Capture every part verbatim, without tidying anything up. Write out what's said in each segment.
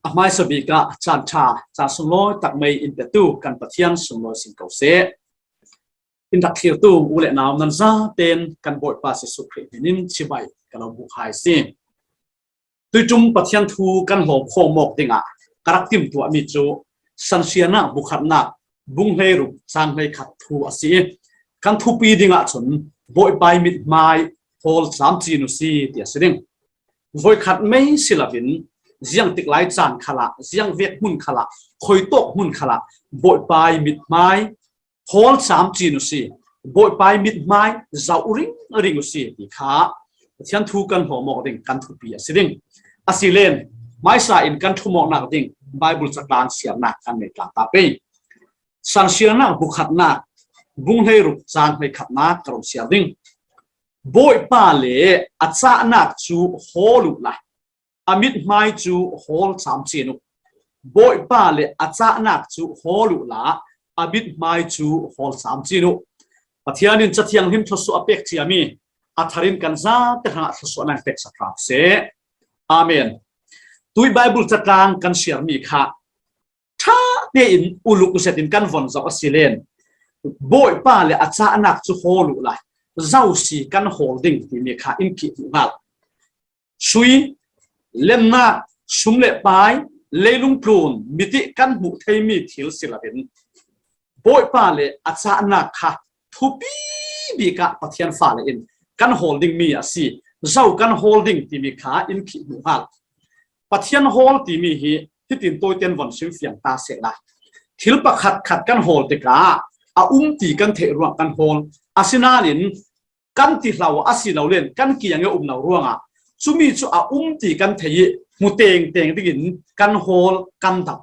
A hmaisa bik ah caan ṭha, caan sunglawi tak mei in petu kan Pathian sunglawi sin ko seh. In rak thlirtu u le nau nan zaten kan Bawipa Jesuh Khrih hminin chibai ka lo buk hai si. Tuiṭum Pathian thu kan hlawm khawm awk dingah ka rak timhtuahmi cu Sansianak bu khatnak bung hleiruk cang hleikhat thu a si i kan thupi dingah cun Bawipa ih mithmai hawl camcin u si ti a si ding. Voikhat mei si loin ziangtik lai caan khalah, ziangvek hmun khalah, khuitawk hmun khalah Bawipa ih mithmai hawl camcin u si, Bawipa ih mithmai zoh ringring u si ti kha Pathian thu kan hlawm awk ding kan thupi a si ding. A si len, hmaisa in kan ṭhum awknak ding Baibal caklang siarnak kan nei tlang ta pei. Sansianak bu khatnak bung hleiruk cang hleikhatnak ka run siar ding. Bawipa le a cahnak cu hawl uhla, a mithmai cu hawl camcin uh. Bawipa le a cahnak cu hawl uhla, a mithmai cu hawl camcin uh. Pathian in Cathianghlim thluasuah a pek ciami a thar in kan zate hrangah thluasuahnak pek sak hram seh. Amen. Tui Baibal caklang kan siarmi kha ṭha tein uluk zetin kan von zoh a si len, Bawipa le a cahnak cu hawl uhla, zosi kan hawl ding timi kha in khih hmuh hngal. Sui, lennak, sum le pai, leilung tlun, mit ih kan hmuh theimi thil si loin Bawipa le a cahnak kha thupi bik ah Pathian fale in kan hawl dingmi a si. Zo kan hawl ding timi kha in khih hmuh hngal. Pathian hawl timi hi hitin tawiten von sim fiang ta sehla, thil pakhat khat kan hawl tikah a um ti kan theih ruang kan hawl. Asinain kan ti hlo a si lo len kan kiang ih um lo ruangah cumi cu a um ti kan thei ih hmu tengteng dingin kan hawl kan dam.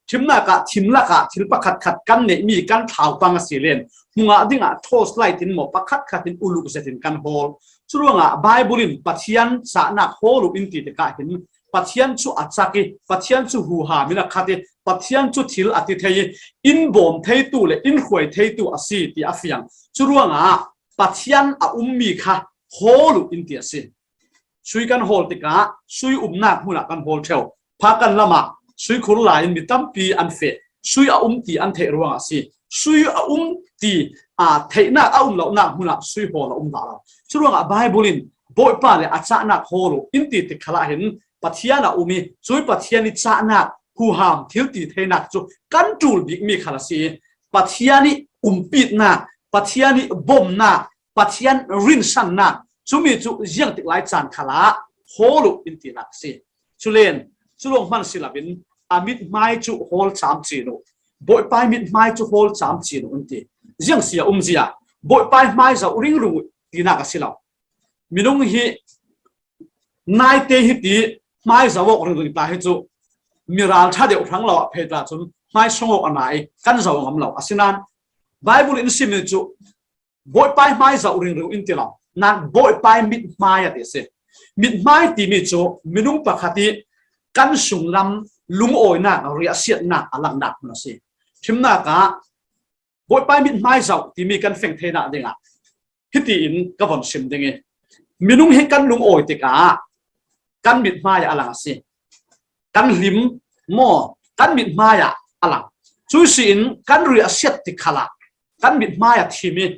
Thimnak ah thim lakah thil pakhatkhat kan neihmi kan thlaupang a si len hmu ngah dingah torch light in maw pakhatkhat in uluk zetin kan hawl. Curuangah Baibal in Pathian cahnak hawl uh in ti tikah hin Pathian cu a cak ih Pathian cu huham in a khat ih Pathian cu thil a ti thei ih in bawm theitu le in hruai theitu a si ti a fiang. Curuangah Pathian a ummi kha hawl uh in ti a si. Sui kan hawl tikah sui umnak hmunah kan hawl ṭheu. Phakan lamah sui khur lai in mi tampi an feh. Sui a um ti an theih ruangah a si. Sui a um ti, aa, theihnak a um lonak hmunah sui hawl a um dah lo. Curuangah Baibal in Bawipa le a cahnak hawl uh in ti tik khalah hin Pathian a um ih cui Pathian ih cahnak huham thil ti theinak cu kan ṭul bikmi khal a si. Pathian ih umpitnak, Pathian ih bomnak, Pathian rinsannak, cumi cu ziangtik lai caan khalah hawl uh in tinak a si. Culen, cu lawng hman si loin a mithmai cu hawl camcin uh, Bawipa ih mithmai cu hawl camcin uh in ti. Ziang si a umzia, Bawipa ih hmai zoh ringring uh tinak a si lo. Minung hi naite hiti hmai zoh awk ringring ta hi cu miral ṭha deuh hrang lo ah phei ta cun hmai song awk a na ih kan zoh a ngam lo. Asinain Baibal in simi cu Bawipa ih hmai zoh ringring in ti lo. Nain Bawipa ih mithmai a ti a si. Mithmai timi cu minung pakhat ih kan sunglam lungawinak, riahsiatnak a langnak hmun a si. Ṭhimnak ah Bawipa ih mithmai zoh timi kan feng theinak dingah hitiin ka von sim ding ih, minung hi kan lungawi tikah kan mithmai ah a lang a si. Kan hlim maw, kan mithmai ah a lang. Cuih si in kan riahsiat tik khalah kan mithmai ah thim ih,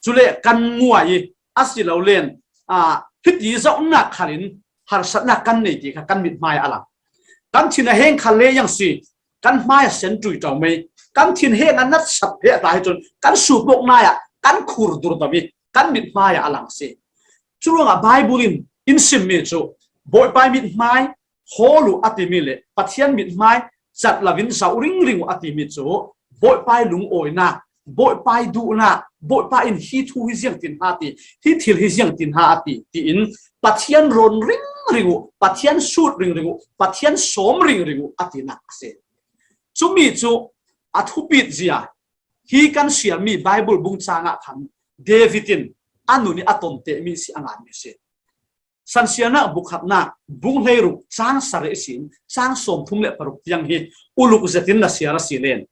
cule kan nguai ih, a si lo len, aa, hiti zohnak khal in harsatnak kan nei ti kha kan mithmai ah a lang. Kan thin a heng khal le yang si, kan hmai a sen ṭui ṭau mei, kan thin heng a nat sap he ta hi cun kan sup awk nai ah kan khur dur dam ih kan mithmai ah a lang si. Curuangah Baibal in in simmi cu Bawipa ih mithmai hawl uh a timi le Pathian mithmai cat loin zoh ringring uh a timi cu Bawipa ih lungawinak, Bawipa ih duhnak, Bawipa in hi thu hi ziangtin ha ti, hi thil hi ziangtin ha a ti, tiin Pathian rawn ringring uh, Pathian sut ringring uh, Pathian sawm ringring uh a tinak a si. Cumi cu a thupit zia hi kan siarmi Baibal bung cangah khan David in a nun ih a tontehmi si a nganmi si. Sansianak bu khatnak bung hleiruk cang sarih ihsin cang sawmthum le paruk tiang hi uluk zetin na siar a si len.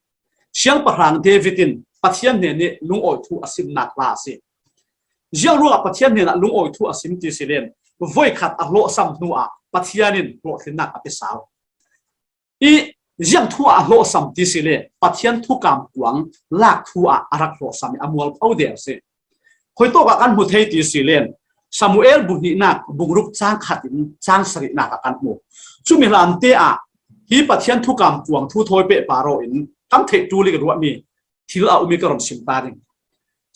Siangpahrang David in Pathian hnenih lungawi thu a simnak hla a si. Ziang ruangah Pathian hnenah lungawi thu a sim ti si len, voikhat a hlawhsam hnuah Pathian in hlawhtlinnak a pe sal. I ziang thu ah a hlawhsam ti si le Pathian thukam kuang lak thu ah a rak hlawhsam i a mual pho der si. Khuitawk ah kan hmu thei ti si len Samuel bu hnihnak bungruk cang khat in cang sarihnak ah kan hmu. Cumi hlamte ah hi Pathian thukam kuang thu thawi pehpar aw in kan theih ṭul i ka ruahmi thil a um i ka ron sim ta ding.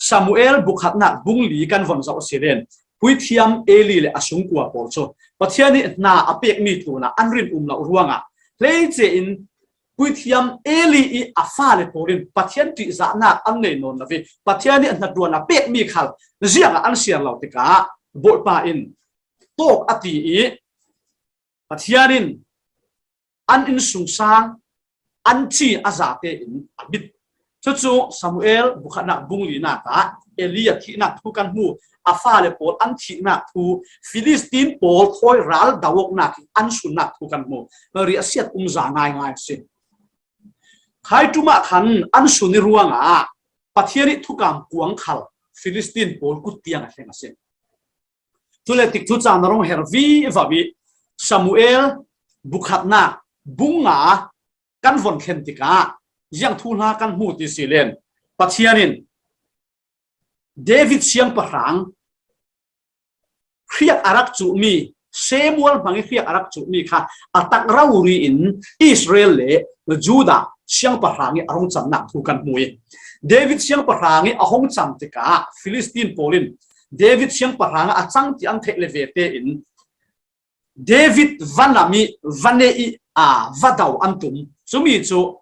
Samuel bu khatnak bung li kan von zoh si len puithiam Eli le a sungkua pawl cu Pathian ih hna a pekmi tlunah an rin um lo ruangah hleice in puithiam Eli ih a fale pawl in Pathian ṭihzahnak an nei nawn lo i Pathian ih hnaṭuan a pekmi khal ziangah an siar lo tikah Bawipa in tawk a ti i Pathian in an innsungsang an ci a zate in a bit. Cucu Samuel bu khatnak bung linak ah Eli a thihnak thu kan hmu, a fale pawl an thihnak thu, Filistin pawl thawi ral do awknak in an sunnak thu kan hmu. Riahsiat umza ngaingai a si. Khai ṭum ah khan an sun i ruangah Pathian ih thukam kuang khal Filistin pawl kut tiang a thleng a si. Cule tikcu caan a rung her vivo i Samuel bu khatnak bung nga kan von thlen tikah ziang thu hna kan hmu ti si len Pathian in David siangpahrang hriak a rak cuhmi, Samuel hmang i hriak a rak cuhmi kha a tak rori in Israel le Judah siangpahrang i a rung camnak thu kan hmu i David siangpahrang i a hung cam tikah Filistin pawl in David siangpahrang a cang ti an theih le ve tein David va nam i va neh i a va do an tum. Cumi cu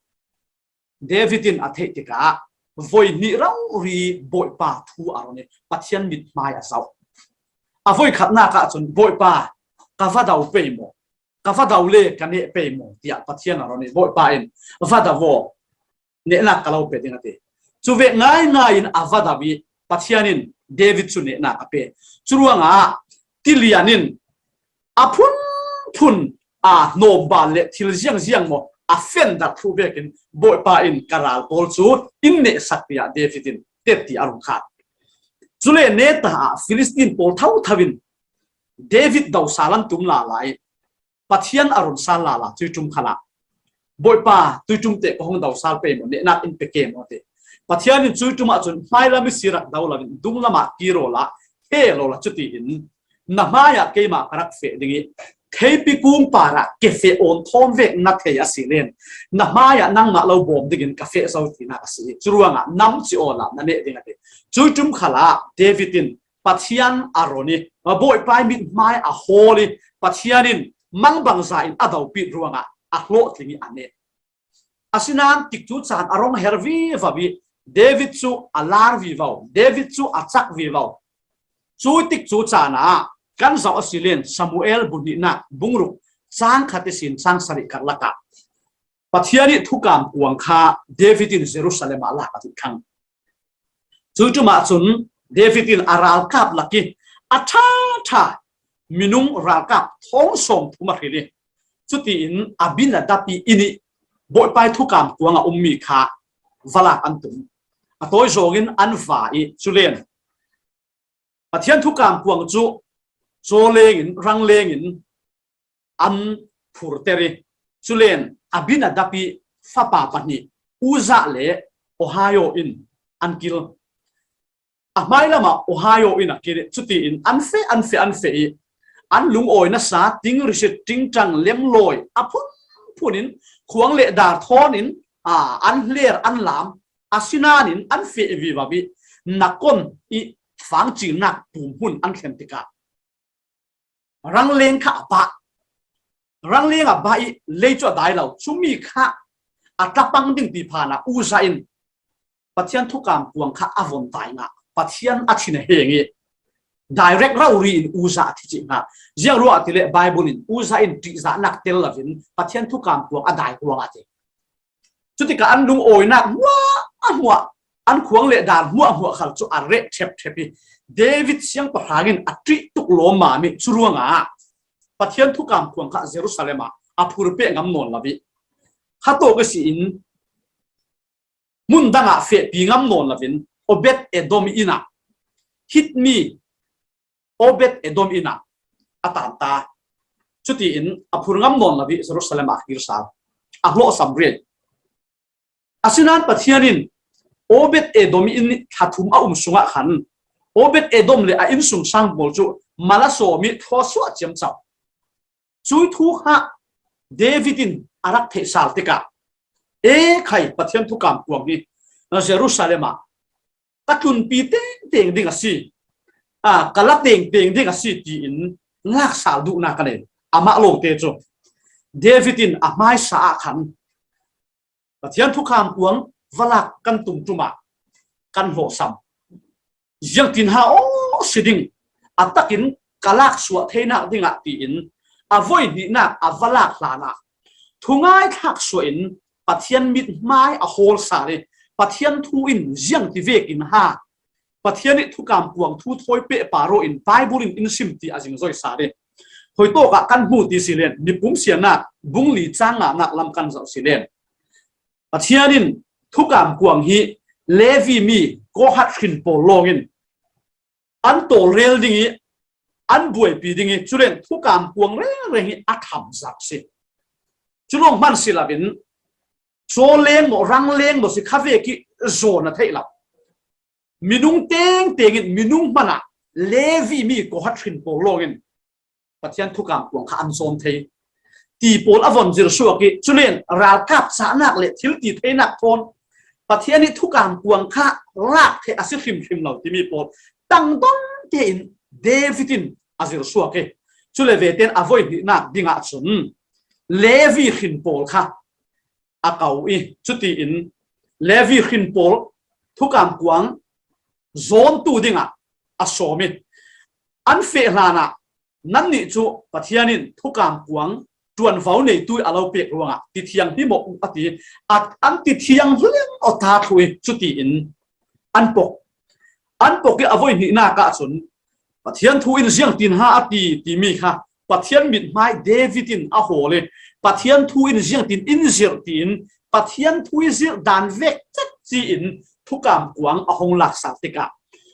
David in a theih tikah voi hnih rori Bawipa thu a run i Pathian mithmai a zoh. A voi khatnak ahcun Bawipa ka va do pei maw, ka va do le ka neh pei maw tiah Pathian a run i Bawipa in va do aw, nehnak ka lo pe ding a ti. Cu vek ngaingai in a va do i Pathian in David cu nehnak a pe. Curuangah tilian in a phunphun a hnawmbal le thil ziangziang maw a fendarh thluh vekin Bawipa in ka ral pawl cu in nehsak tiah David in tetti a rung khat. Cule neta ah Filistin pawl thotho in David do sal an tum lala i Pathian a run sal lala cuih ṭum khalah Bawipa, tuiṭum te ka hung do sal pei maw, nehnak in pe ke maw ti. Pathian in cuih ṭum ahcun hmailam i si rak do lo in dunglam ah kir awla he lawla cutiin na hmaiah keimah ka rak feh ding i theipi kung parah ke feh awn thawm vek na thei a si len na hmaiah nangmah lo bawm dingin ka feh zo tinak a si i curuangah nam ci awla na neh ding a ti. Cuih ṭum khalah David in Pathian a run i Bawipa mithmai a hawl i Pathian in mangbangza in a dopit ruangah a hlawhtling i a neh. Asinain tikcu caan a rung her vivo i David cu a lar vivo, David cu a cak vivo. Cu tikcu caan ah kan zoh a si len Samuel bu hnihnak bungruk cang khat ihsin cang sarih karlak ah Pathian ih thukam kuang kha David in Jerusalem ah lak a ti khang. Cuih ṭum ahcun David in a ralkap lak i a ṭha ṭha minung ralkap thong sawm thum a hril i cutiin Abinadab ih inn i Bawipa ih thukam kuang a ummi kha va lak an tum. A tawi zawngin an va i culen Pathian thukam kuang cu cawleng in rangleng in an phurter i culen Abinadab ih fapa pahnih Uzzah le Ahio in an kil. A hmailam ah Ahio in a kil i cutiin an feh, an feh, an feh i an lungawi nasa, ting risit, ṭingṭang, lemlawi a phunphun in khuang le dar thawn in aa, an hler, an lam, asinain an feh vivo i nakon i fangcilnak pum hmun an thlen tikah rangleng kha a bah. Rangleng a bah i lei cu a dai lo. Cumi kha a tlapang ding ti phan ah Uzzah in Pathian thukam kuang kha a von dai ngah. Pathian a thin a heng i direct rori in Uzzah a thi cih ngah. Ziang ruah ti le Bible in Uzzah in ṭihzahnak tel lo in Pathian thukam kuang a dai kuang a ti. Cutikah an lungawinak hmuahhmuah, an khuang le dar hmuahhmuah khal cu a reh ṭhepṭhep i David siangpahrang in a ṭih tuk lawmmam i curuangah Pathian thukam kuang kha Jerusalem ah a phur peh ngam nawn lo i khatawk ihsin hmun dangah fehpi ngam nawn lo in Obed Edom inn ah, Hit mi Obed Edom inn ah a tan ta. Cutiin a phur ngam nawn lo i Jerusalem ah a kir sal. a hlawhsam riai. Asinan Pathian in Obed Edom in thla thum a um sungah khan Obed Edom le a innsungsang pawl cu mala sawm ih thaw suah ciamco. Cui thu kha David in a rak theih sal tikah, e khai, Pathian thukam kuang hi Jerusalem ah ka tlunpi tengteng ding a si, a, ka la tengteng ding a si, tiin lak sal duhnak a nei. Amah lawngte cu David in a hmaisa ah khan Pathian thukam kuang va lak kan tum ṭum ah kan hlawhsam. Ziangtin ha aw si ding, a takin ka lak suah theinak dingah, tiin a voi hnihnak a va lak hlanah thungai thlak suah in Pathian mithmai a hawl sal ih Pathian thu in ziangti vekin ha Pathian ih thukam kuang thu thawi pehpar aw in Baibal in in sim ti a zingzoi sal ih. Hoitawkah kan hmu ti si len, Mipum sianak bung li cang nganak lam kan zoh si len, Pathian in thukam kuang hi Levi mi Kohat hrin pawl lawngin an tawlrel ding ih an buaipi ding ih, culen thukam kuang rengreng hi a tham zak si. Cu lawng hman si loin caw leng maw, rang leng maw si kha vek ih zawn a theih lo. Minung tengteng in minung hmanah Levi mi Kohat hrin pawl lawngin Pathian thukam kuang kha an zawn thei ti pawl a von zir suak ih, culen ralkap cahnak le thil ti theinak thawn Pathian ih thukam kuang kha lak theih a si hrimhrim lo timi pawl tangdon tein David in a zir suak ih, cule veten a voi hnihnak dingah cun Levi hrin pawl kha a ko ih, cutiin Levi hrin pawl thukam kuang zawntu dingah a sawm ih, an feh hlanah, nannih cu Pathian in thukam kuang ṭuanvo neitu ih a lo pek ruangah tithiang hi maw uh, a ti. A, an tithiang hliam aw ta thluh ih, cutiin an pok. An pok ih a voi hnihnak ahcun Pathian thu in ziangtin ha a ti, timi kha Pathian mithmai David in a hawl ih, Pathian thu in ziangtin in zirh tiin Pathian thu ih zirh dan vek cetci in thukam kuang a hung laksak tikah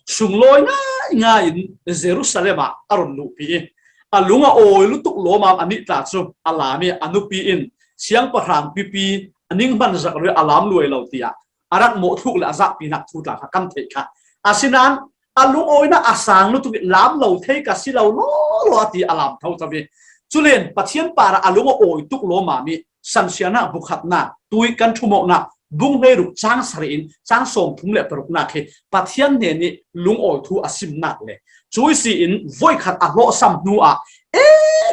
sunglawi ngaingai in Jerusalem ah a run luhpi ih, a lung a awi lutuk lawmam a nih tla cu a lam ih a nupi in siangpahrang pipi a ning hman zak rih a lam luai lo tiah a rak mawhthluk le a zahpinak thu tla kha kan theih kha. Asinan a lungawinak a sang lutuk ih lam lo thei ka si lo lawlaw a ti a lam thotho ih. Culen Pathian parah a lung a awi tuk lawmam ih sansianak bukhatnak tui kan ṭhumawknak bung hleiruk cang sarih in cang sawmthum le paruknak hi Pathian hnen ih lungawi thu a simnak le cui si in voikhat a hlawhsam hnu ah, e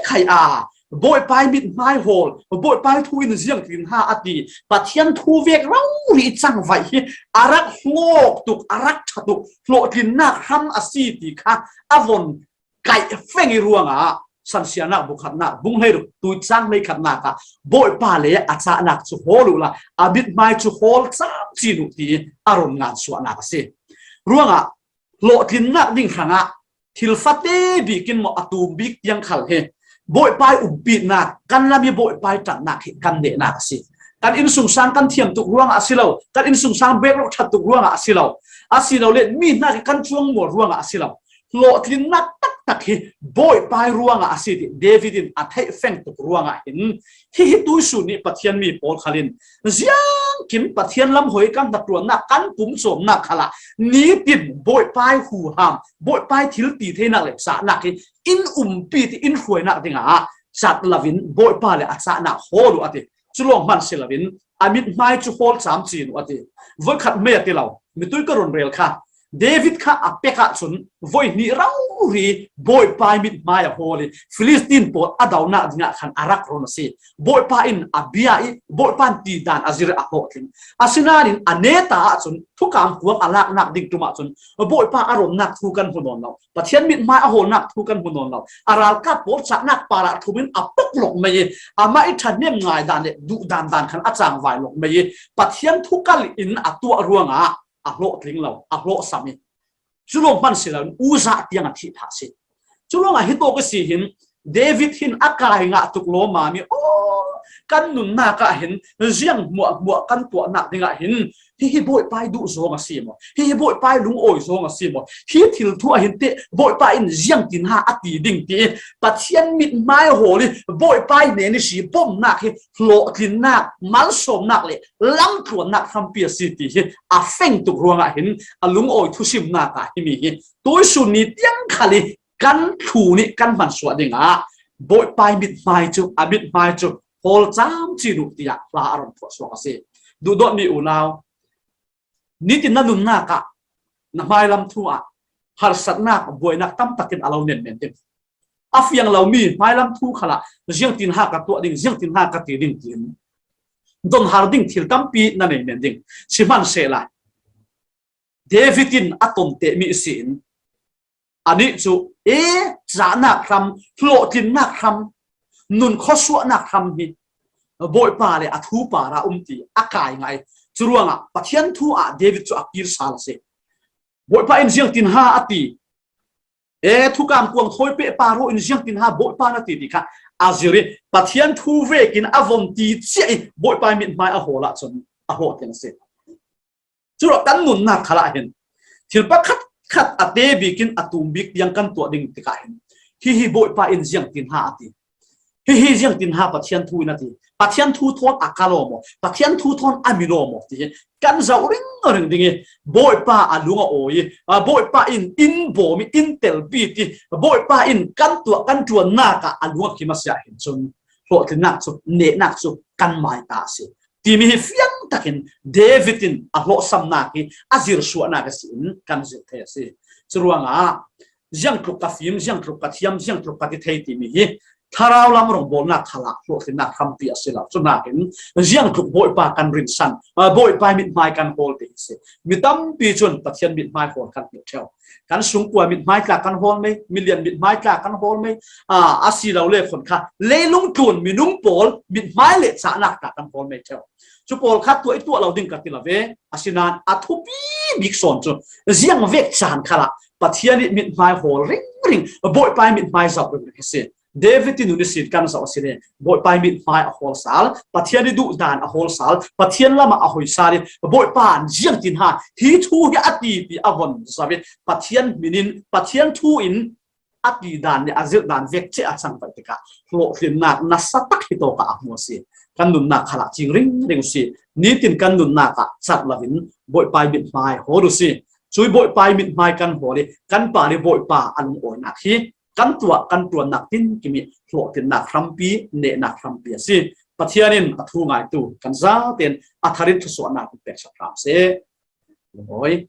khai a, Bawipai mithmai hawl, Bawipai thu in ziangtin ha a ti, Pathian thu vek rori ih cangvaih hi a rak hnawk tuk, a rak ṭha tuk, hlawhtlinnak hram a si ti kha a von kaih feng ih ruangah sansianak bukhatnak bung hleiruk tui cang hleikhatnak ah Bawipa le a cahnak cu hawl uhla a mithmai cu hawl camcin uh ti a run ngansuahnak a si. Ruangah hlawhtlinnak ding hrangah thil fate bik in maw a tum bik tiang khal hi Bawipai umpihnak, kan lam ih Bawipai ṭannak hi kan nehnak a si. Kan innsungsang kan thiam tuk ruangah a si lo, kan innsungsang beek rawk ṭhat tuk ruangah a si lo, asilole mi hnak ih kan cuangmual ruangah a si lo. Hlawhtlinnak taktak hi Bawipai ruangah a si ti David in a theih feng tuk ruangah hin hihi tuihsun ih Pathian mi pawl khal in ziangkim Pathian lam hoi kan hnaṭuannak, kan pumcawmnak khalah nitin Bawipai huham, Bawipai thil ti theinak le cahnak hi in umpi ti in hruainak dingah cat loin Bawipa le a cahnak hawl uh a ti. Cu lawng hman si loin a mithmai cu hawl camcin uh a ti. Voikhat mei a ti lo, mitui ka run rel kha David kha a pek ahcun voi hnih rori Bawipai mithmai a hawl ih Filistin pawl a donak dingah khan a rak run a si. Bawipa in a bia ih Bawipa in tidan a zir ih a hlawhtling. Asinain a neta ahcun thukam kuang a laknak ding ṭum ahcun Bawipa a runnak thu kan hmu nawn lo. Pathian mithmai a hawlnak thu kan hmu nawn lo. A ralkap pawl cahnak parah thum in a pok lawk mei ih amah ih ṭhahnem ngaidan le duhdan dan khan a cangvai lawk mei ih Pathian thukal in a tuah ruangah a hlawhtling lo, a hlawhsam ih cu lawng hman si loin uzah tiang a thih phah si. Cu lawngah hitawk a si hin David hin a kai ngah tuk lawmam ih aw, kan nunnak ah hin ziang hmuahhmuah kan tuahnak dingah hin, hi hi Bawipa i duh zawng a si maw? Hi hi Bawipa i lungawi zawng a si maw? Hi thil thu ah hin teh Bawipa in ziangtin ha a ti ding ti i Pathian mithmai hawl i Bawipa i hnen i si bomnak hi hlawhtlinnak, malsawmnak le lamtluannak hrampi a si ti hi a feng tuk ruangah hin a lungawi thusimnak ah himi hi tuisun ni tiang khal i kan thlun i kan hmansuah dingah Bawipa i mithmai cu, a mithmai cu hawl camcin uh tiah hla a run phuahsuak a si. Duhdawtmi unau, nitin na nunnak ah, na hmailam thu ah harsatnak, buainak tam takin a lo nen men ding. A fiang lomi hmailam thu khalah ziangtin ha ka tuah ding, ziangtin ha ka ti ding tiin donhar ding thil tampi na nei men ding. Sihmanhsehlaw David in a ton tehmi ihsin, anih cu e, cahnak hram, hlawhtlinnak hram, nun khuasuahnak hram hi Bawipa le a thu parah um ti a kai ngai. Curuangah Pathian thu ah David cu a kir sal a si. Bawipa in ziangtin ha a ti, e, thukam kuang thawi peh par in ziangtin ha Bawipa na ti ti kha a zir i Pathian thu vekin a von ti ciah i Bawipa i mithmai a hawl ahcun a hlawhtling a si. Curuangah kan nunnak khalah hin thil pakhat khat a te bikin a tum bik tiang kan tuah ding tikah hin, hi hi Bawipa in ziangtin ha a ti, hi hi ziangtin ha Pathian thu in a ti, Pathian thu thawn a kal aw maw, Pathian thu thawn a min aw maw ti hi kan zoh ringring ding i Bawipa a lung a awi i, a, Bawipa in in bawm i, in telpi ti, Bawipa in kan tuah kan ṭuannak ah a lung a kim a si ah hin cun hlawhtlinnak cu, nehnak cu kan mai ta a si timi hi fiang takin David in a hlawhsamnak hi a zirsuahnak ihsin kan zirh thei a si. Curuangah ziangtluk ka fim, ziangtluk ka thiam, ziangtluk ka ti thei timi hi thlarau lam rongbawlnak khalah hlawhtlinnak hrampi a si lo. Cuhnakin ziangtluk Bawipa kan rinsan, a, Bawipa mithmai kan hawl ti hi si. Mi tampi cun Pathian mithmai hawl kan hmuh ṭheu. Kan sungkua mithmai tla kan hawl mei, milian mithmai tla kan hawl mei, a, asilole khon kha leilung tlun minung pawl mithmai le cahnak tla kan hawl mei ṭheu. Cu pawl kha tuah i tuah lo ding ka ti lo ve, asinain a thupi bik sawn cu ziang vek caan khalah Pathian i mithmai hawl ringring, Bawipa i mithmai zoh ringring a si. David i nun ihsin kan zoh a si le Bawipa i mithmai a hawl sal, Pathian i duh dan a hawl sal, Pathian lamah a hoi sal i Bawipa ziangtin ha hi thu hi a ti ti a von zoh i Pathian hmin in, Pathian thu in a ti dan le a zirh dan vek cia a cang paih tikah hlawhtlinnak nasa tak hi tawkah a hmu a si. Kan nunnak khalah cing ringring a si. Nitin kan nunnak ah cat loin Bawipa i mithmai hawl u si. Cui Bawipa i mithmai kan hawl i kan par i Bawipa a lungawinak hi kan tuah kan ṭuannak tinkim i hlawhtlinnak hrampi, nehnak hrampi a si. Pathian in a thu ngaitu kan zaten a thar in thusuahnak in peksak hram seh. Lungawi.